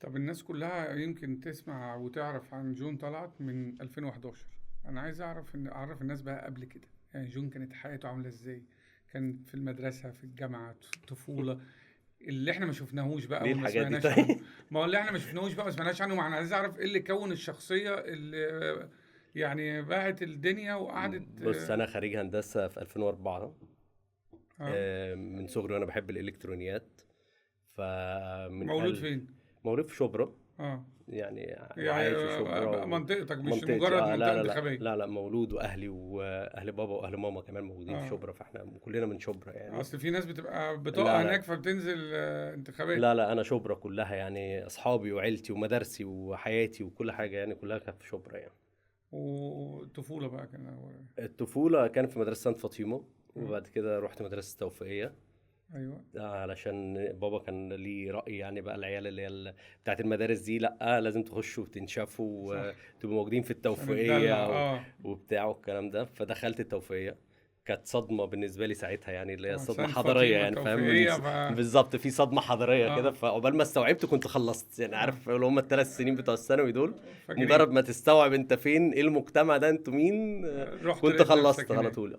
طب الناس كلها يمكن تسمع وتعرف عن جون طلعت من 2011. انا عايز اعرف ان اعرف الناس بقى قبل كده، يعني جون كانت حياته عامله ازاي؟ كان في المدرسه، في الجامعه، في الطفوله، اللي احنا ما شفناهوش بقى ليه وما الحاجات دي سمعناش عنه. طيب؟ ما هو اللي احنا ما شفناهوش بقى ما سمعناش عنه، ما احنا عايز اعرف ايه اللي كون الشخصية اللي يعني باعت الدنيا وقعدت. بص، انا خريج هندسة في 2004. من صغري وانا بحب الالكترونيات. فمن مولود فين؟ مولود في شبرا. يعني يعني عايش في شبرا منطقتك مش منطقتي. مجرد لا منطقة لا لا انتخابية. لا لا، مولود واهلي واهل بابا واهل ماما كمان موجودين في شبرا، فاحنا كلنا من شبرا يعني. اصل في ناس بتبقى بطاقة لا، لا. هناك فبتنزل انتخابات. لا لا، انا شبرا كلها يعني، اصحابي وعيلتي ومدارسي وحياتي وكل حاجة يعني كلها كانت في شبرا يعني. والطفوله بقى كان هو الطفولة كان في مدرسه سانت فاطمة، وبعد كده رحت مدرسه التوفيقيه. ده علشان بابا كان ليه رأي يعني بقى، العيال اللي هي بتاعت المدارس دي لأ، لازم تخشوا وتنشفوا وتبقوا موجودين في التوفيقية عشان نتدلع، وبتاع والكلام ده. فدخلت التوفيقية، كانت صدمة بالنسبة لي ساعتها يعني، اللي هي صدمة سانت حضارية فاطمة يعني، فاهم؟ توفيقية، بالظبط، في صدمة حضارية كده. فعقبال ما استوعبت كنت خلصت يعني، عارف اللي هم الثلاث سنين بتوع الثانوي دول، فاكرين. مجرد ما تستوعب انت فين، ايه المجتمع ده، انتوا مين، رحت كنت لقيت نفسك خلصت على هناك. طول.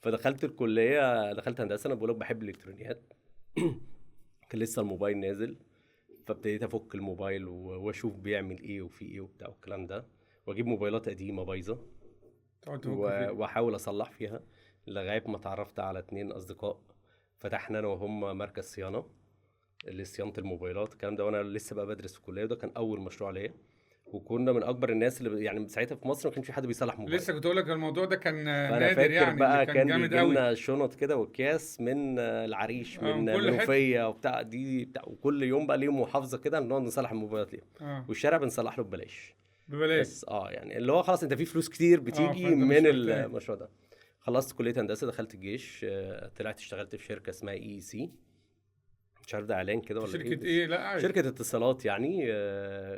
فدخلت الكلية، دخلت هندسة. أنا بقول لك بحب الإلكترونيات، كان لسه الموبايل نازل، فابتديت أفك الموبايل وأشوف بيعمل إيه وفي إيه وبتاع والكلام ده، وأجيب موبايلات قديمة بايظة تقعد تفك فيها. وأحاول أصلح فيها، لغاية ما اتعرفت على 2 أصدقاء، فتحنا أنا وهم مركز صيانة لصيانة الموبايلات الكلام ده، وأنا لسه بقى بدرس في الكلية، وده كان أول مشروع ليا. وكنا من اكبر الناس اللي يعني ساعتها في مصر ما كانش في حد بيصلح موبايل. لسه كنت اقول لك الموضوع ده كان فأنا نادر فاكر يعني، بقى كان كان جامد بيجي قوي. لنا شنط كده واكياس من العريش، من من كل حتة. منوفيه وبتاع دي بتاع، وكل يوم بقى ليهم محافظة كده نقعد نصلح الموبايلات ليهم. والشارع بنصلح له ببلاش. ببلاش. بس يعني اللي هو خلاص انت في فلوس كتير بتيجي فأنت مش من محتاج. المشروع ده. خلصت كليه هندسة، دخلت الجيش، طلعت اشتغلت في شركة اسمها اي سي، مش عارف ده اعلان كده ولا شركة ايه، بس ايه؟ لا، عادي. شركة اتصالات يعني،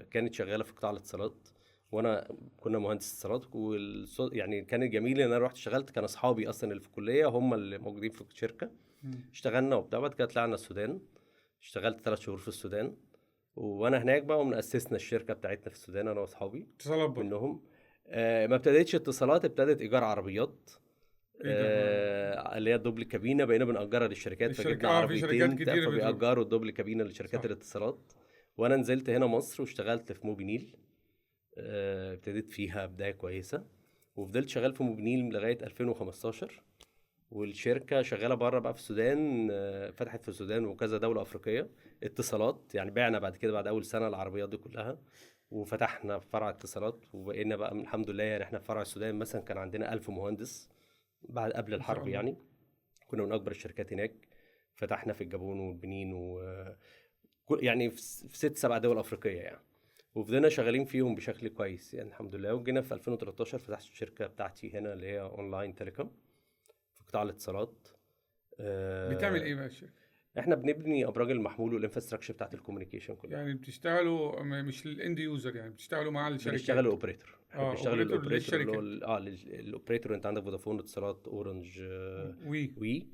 كانت شغالة في قطاع الاتصالات، وانا كنا مهندس اتصالات. يعني كان الجميل ان انا رحت اشتغلت، كان اصحابي اصلا اللي في الكلية هم اللي موجودين في الشركة. اشتغلنا وبتاع، بعد كده طلعنا السودان، اشتغلت 3 شهور في السودان، وانا هناك بقى ومن اسسنا الشركة بتاعتنا في السودان انا واصحابي. اتصالات برضه. منهم. ما ابتدتش اتصالات، ابتدت ايجار عربيات. إيه ده؟ اللي هي الدبل كابينة، بقينا بنأجرها للشركات، الشركة، فجبنا في عربيتين شركات بتاع، كتير بتروح. فبيأجروا الدبل كابينة لشركات الاتصالات. وأنا نزلت هنا مصر واشتغلت في موبينيل، ابتديت فيها بداية كويسة، وفضلت شغال في موبينيل لغاية 2015. والشركة شغالة بره بقى في السودان، فتحت في السودان وكذا دولة أفريقية اتصالات يعني. بعنا بعد كده بعد أول سنة العربيات دي كلها، وفتحنا فرع اتصالات، وبقينا بقى الحمد لله يعني احنا في فرع السودان مثلا كان عندنا 1000 مهندس بعد قبل ما شاء الحرب الله. يعني، كنا من أكبر الشركات هناك. فتحنا في الجابون والبنين و يعني في 6-7 دول أفريقية يعني، وفضلنا شغالين فيهم بشكل كويس يعني الحمد لله. وجينا في 2013 فتحت الشركة بتاعتي هنا اللي هي أونلاين تيليكوم في قطاع الاتصالات. بتعمل إيه بقى الشركة؟ احنا بنبني ابراج المحمول وال infrastructure بتاعت ال communication كلها. يعني بتشتغلوا مش لل end user، يعني بتشتغلوا مع الشركات. بنشتغلوا operator. احنا بنشتغل operator ال operator اللي هو للشركات. ال operator. انت عندك فودافون، اتصالات، اورنج، وي. وي.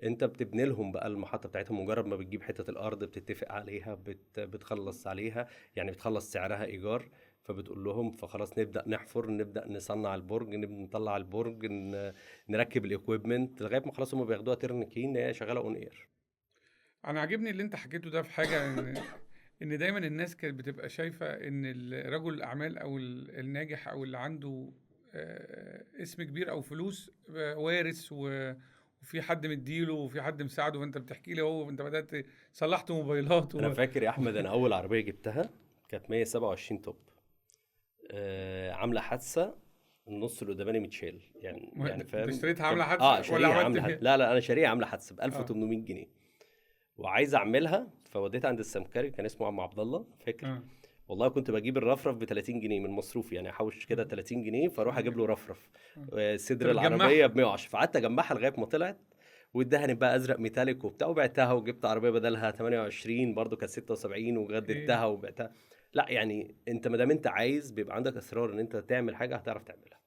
انت بتبني لهم بقى المحطة بتاعتهم. مجرد ما بتجيب حتة الارض بتتفق عليها، بتخلص عليها يعني، بتخلص سعرها ايجار، فبتقول لهم فخلاص نبدا نحفر، نبدا نصنع البرج، نبدا نطلع البرج، نركب ال equipment، لغاية ما خلاص هم بياخدوها turnkey ان هي شغالة on air. انا عاجبني اللي انت حكيته ده في حاجة، ان دايما الناس كانت بتبقى شايفه ان رجل الاعمال او الناجح او اللي عنده اسم كبير او فلوس، وارث وفي حد مديله وفي حد مساعدة. فانت بتحكي لي اهو انت بدات صلحت موبايلات انا فاكر يا احمد، انا اول عربية جبتها كانت 127 top، عامله حادثه، النص اللي قدامي متشال ما يعني انت فاهم؟ اشتريتها عامله حادثه ولا شاريها عملت عامله فيها؟ حادثه. لا لا، انا شاريها عامله حادثه ب 1800 جنيه وعايز اعملها، فوديتها عند السمكري، كان اسمه عم عبد الله فاكر. والله كنت بجيب الرفرف ب 30 جنيه من مصروفي، يعني احوش كده 30 جنيه فاروح اجيب له رفرف. صدر طب تجمعها. العربية ب 110، فقعدت اجمعها لغاية ما طلعت، وادهنت بقى ازرق metallic وبتاع، وبعتها وجبت عربية بدلها 28 برضو كانت 76 وجددتها وبعتها. لا يعني انت ما دام انت عايز بيبقى عندك اصرار ان انت تعمل حاجة هتعرف تعملها.